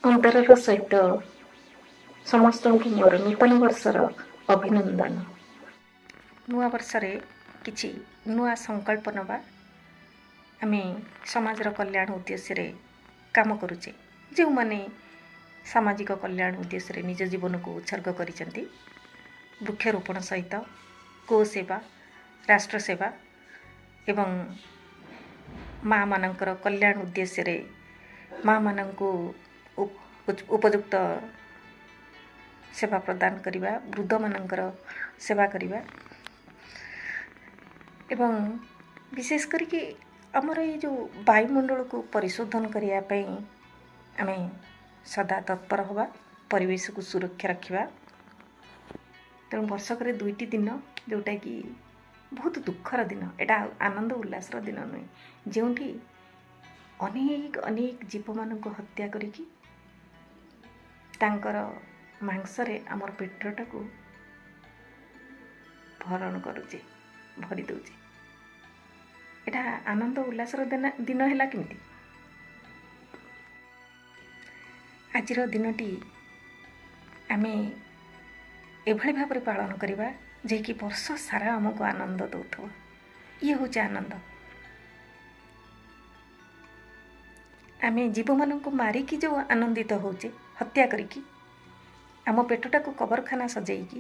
ଅନ୍ତରର ସହିତ ସମସ୍ତଙ୍କୁ ମୋର ନୂତନ ବର୍ଷର ଅଭିନନ୍ଦନ। ନୂଆ ବର୍ଷରେ କିଛି ନୂଆ ସଂକଳ୍ପ ନେବା। ଆମେ ସମାଜର କଲ୍ୟାଣ ଉଦ୍ଦେଶ୍ୟରେ କାମ କରୁଛେ। ଯେଉଁମାନେ ସାମାଜିକ କଲ୍ୟାଣ ଉଦ୍ଦେଶ୍ୟରେ ନିଜ ଜୀବନକୁ ଉତ୍ସର୍ଗ କରିଛନ୍ତି, ବୃକ୍ଷରୋପଣ ସହିତ ଗୋ ସେବା, ରାଷ୍ଟ୍ର ସେବା ଏବଂ ମାଆମାନଙ୍କର କଲ୍ୟାଣ ଉଦ୍ଦେଶ୍ୟରେ ମାଆମାନଙ୍କୁ ଉପଯୁକ୍ତ ସେବା ପ୍ରଦାନ କରିବା, ବୃଦ୍ଧମାନଙ୍କର ସେବା କରିବା ଏବଂ ବିଶେଷ କରିକି ଆମର ଏଇ ଯେଉଁ ବାୟୁମଣ୍ଡଳକୁ ପରିଶୋଧନ କରିବା ପାଇଁ ଆମେ ସଦା ତତ୍ପର ହେବା, ପରିବେଶକୁ ସୁରକ୍ଷା ରଖିବା। ତେଣୁ ବର୍ଷକରେ ଦୁଇଟି ଦିନ ଯେଉଁଟାକି ବହୁତ ଦୁଃଖର ଦିନ, ଏଇଟା ଆନନ୍ଦ ଉଲ୍ଲାସର ଦିନ ନୁହେଁ, ଯେଉଁଠି ଅନେକ ଅନେକ ଜୀବମାନଙ୍କୁ ହତ୍ୟା କରିକି ତାଙ୍କର ମାଂସରେ ଆମର ପେଟଟାକୁ ଭରଣ କରୁଛେ, ଭରି ଦେଉଛେ। ଏଇଟା ଆନନ୍ଦ ଉଲ୍ଲାସର ଦିନ ହେଲା କେମିତି? ଆଜିର ଦିନଟି ଆମେ ଏଭଳି ଭାବରେ ପାଳନ କରିବା ଯିଏକି ବର୍ଷ ସାରା ଆମକୁ ଆନନ୍ଦ ଦେଉଥିବ। ଇଏ ହେଉଛି ଆନନ୍ଦ। ଆମେ ଜୀବମାନଙ୍କୁ ମାରିକି ଯେଉଁ ଆନନ୍ଦିତ ହେଉଛେ, ହତ୍ୟା କରିକି ଆମ ପେଟଟାକୁ କବରଖାନା ସଜେଇକି,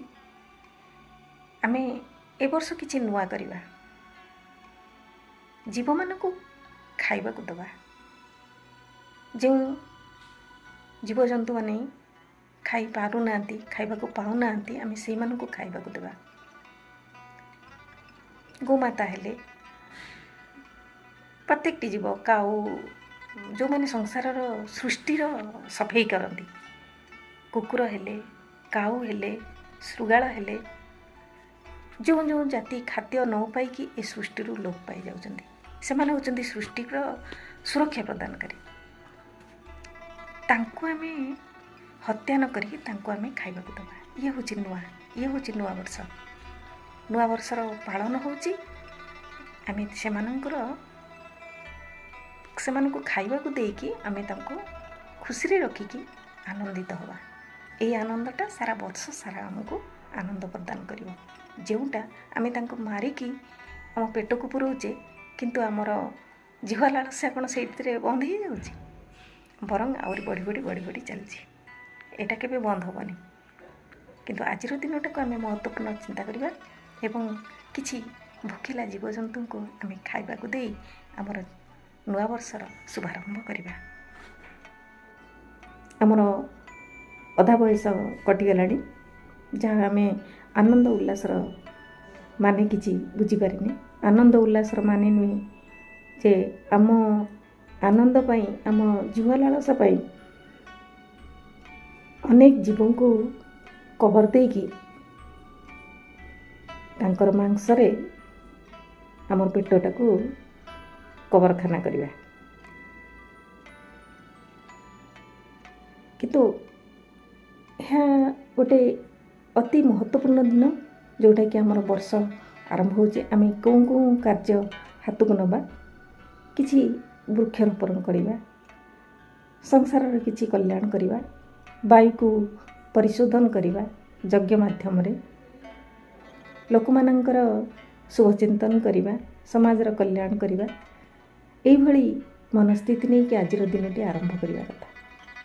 ଆମେ ଏ ବର୍ଷ କିଛି ନୂଆ କରିବା, ଜୀବମାନଙ୍କୁ ଖାଇବାକୁ ଦେବା। ଯେଉଁ ଜୀବଜନ୍ତୁମାନେ ଖାଇପାରୁନାହାନ୍ତି, ଖାଇବାକୁ ପାଉନାହାନ୍ତି, ଆମେ ସେଇମାନଙ୍କୁ ଖାଇବାକୁ ଦେବା। ଗୋମାତା ହେଲେ, ପ୍ରତ୍ୟେକଟି ଜୀବ, କାଉ, ଯେଉଁମାନେ ସଂସାରର ସୃଷ୍ଟିର ସଫେଇ କରନ୍ତି, କୁକୁର ହେଲେ, କାଉ ହେଲେ, ଶୃଗାଳ ହେଲେ, ଯେଉଁ ଯେଉଁ ଜାତି ଖାଦ୍ୟ ନ ପାଇକି ଏ ସୃଷ୍ଟିରୁ ଲୋପ ପାଇଯାଉଛନ୍ତି, ସେମାନେ ହେଉଛନ୍ତି ସୃଷ୍ଟିର ସୁରକ୍ଷା ପ୍ରଦାନକାରୀ। ତାଙ୍କୁ ଆମେ ହତ୍ୟା ନ କରିକି ତାଙ୍କୁ ଆମେ ଖାଇବାକୁ ଦେବା। ଇଏ ହେଉଛି ନୂଆ, ଇଏ ହେଉଛି ନୂଆ ବର୍ଷ। ନୂଆ ବର୍ଷର ପାଳନ ହେଉଛି ଆମେ ସେମାନଙ୍କୁ ଖାଇବାକୁ ଦେଇକି ଆମେ ତାଙ୍କୁ ଖୁସିରେ ରଖିକି ଆନନ୍ଦିତ ହେବା। ଏଇ ଆନନ୍ଦଟା ସାରା ବର୍ଷ ସାରା ଆମକୁ ଆନନ୍ଦ ପ୍ରଦାନ କରିବ। ଯେଉଁଟା ଆମେ ତାଙ୍କୁ ମାରିକି ଆମ ପେଟକୁ ପୁରଉଛେ, କିନ୍ତୁ ଆମର ଜିହ୍ବା ଲାଳସା କ'ଣ ସେଇଥିରେ ବନ୍ଦ ହେଇଯାଉଛି? ବରଂ ଆହୁରି ବଢ଼ି ବଢ଼ି ବଢ଼ି ବଢ଼ି ଚାଲିଛି। ଏଇଟା କେବେ ବନ୍ଦ ହେବନି। କିନ୍ତୁ ଆଜିର ଦିନଟାକୁ ଆମେ ମହତ୍ତ୍ୱପୂର୍ଣ୍ଣ ଚିନ୍ତା କରିବା ଏବଂ କିଛି ଭୋକିଲା ଜୀବଜନ୍ତୁଙ୍କୁ ଆମେ ଖାଇବାକୁ ଦେଇ ଆମର ନୂଆବର୍ଷର ଶୁଭାରମ୍ଭ କରିବା। ଆମର ଅଧା ବୟସ କଟିଗଲାଣି, ଯାହା ଆମେ ଆନନ୍ଦ ଉଲ୍ଲାସର ମାନେ କିଛି ବୁଝିପାରିନି। ଆନନ୍ଦ ଉଲ୍ଲାସର ମାନେ ନୁହେଁ ଯେ ଆମ ଆନନ୍ଦ ପାଇଁ, ଆମ ଜିହ୍ବା ଲାଳସା ପାଇଁ ଅନେକ ଜୀବଙ୍କୁ କବର ଦେଇକି ତାଙ୍କର ମାଂସରେ ଆମର ପେଟଟାକୁ କବରଖାନା କରିବା। କିନ୍ତୁ ଏହା ଗୋଟେ ଅତି ମହତ୍ତ୍ୱପୂର୍ଣ୍ଣ ଦିନ, ଯେଉଁଟାକି ଆମର ବର୍ଷ ଆରମ୍ଭ ହେଉଛି। ଆମେ କେଉଁ କେଉଁ କାର୍ଯ୍ୟ ହାତକୁ ନେବା, କିଛି ବୃକ୍ଷରୋପଣ କରିବା, ସଂସାରର କିଛି କଲ୍ୟାଣ କରିବା, ବାୟୁକୁ ପରିଶୋଧନ କରିବା ଯଜ୍ଞ ମାଧ୍ୟମରେ, ଲୋକମାନଙ୍କର ଶୁଭଚିନ୍ତନ କରିବା, ସମାଜର କଲ୍ୟାଣ କରିବା, ଏଇଭଳି ମନସ୍ଥିତି ନେଇକି ଆଜିର ଦିନଟି ଆରମ୍ଭ କରିବା କଥା।